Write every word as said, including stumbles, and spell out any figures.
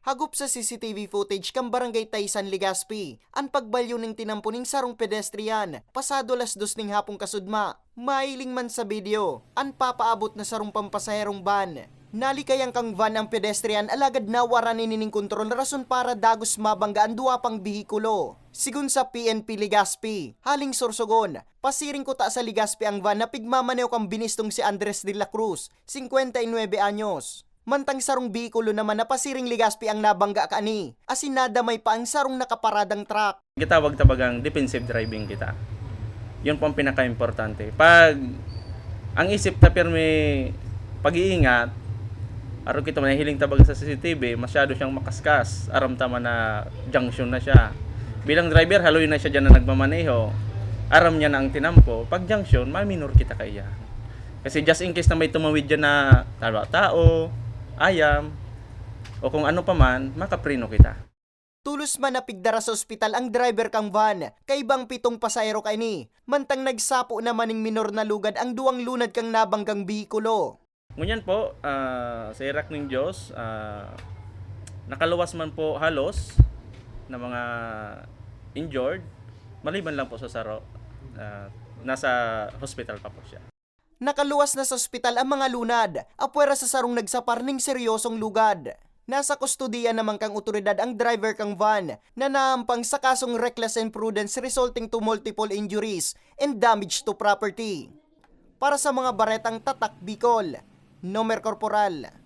Hagop sa C C T V footage kan Barangay Taysan, Legazpi, an pagbalyo ning tinampo ning sarong pedestrian, pasado alas dos ning hapon kasudma. Mahiling man sa video, an papaabot na sarong pampasaherong van. Nalikayan kan van ang pedestrian alagad nawaran ini nin kontrol rason para dagos mabangga an duwa pang behikulo. Sigon sa P N P Legazpi, haling Sorsogon, pasiring kuta sa Legazpi ang van na pigmamaneho kan binistong si Andres de la Cruz, singkwenta y nuebe anyos. Mantang sarong behikulo naman na pasiring Legazpi ang nabangga kaini, asin nadamay pa ang sarong nakaparadang truck. Gitawag ta bagang defensive driving kita. Yun po ang pinaka-importante. Pag ang isip ta pirmi pag-iingat, arog kita man nahihiling ta baga sa C C T V, masyado siyang makaskas. Aram ta man na junction na siya. Bilang driver, haloy na siya dyan na nagmamaneho. Aram niya na ang tinampo. Pag junction, maminor kita kaiyan. Kasi just in case na may tumawid dyan na talwa tao, ayam, o kung ano pa man, makapreno kita. Tolos man napigdara sa ospital ang driver kan van, kaibang pitong pasahero kaini. Mantang nagsapo naman ning minor na lugad ang duwang lunad kan nabanggang behikulo. Ngunyan po, ah, sa herak nin Diyos, ah, nakaluwas man po halos na mga injured, maliban lang po sa saro, ah, nasa hospital pa po siya. Nakaluwas na sa ospital ang mga lunad, apwera sa sarong nagsapar ning seryosong lugad. Nasa kustodiya naman kan otoridad ang driver kan van na naampang sa kasong reckless imprudence resulting to multiple injuries and damage to property. Para sa mga baretang Tatak Bicol, Nomer Corporal.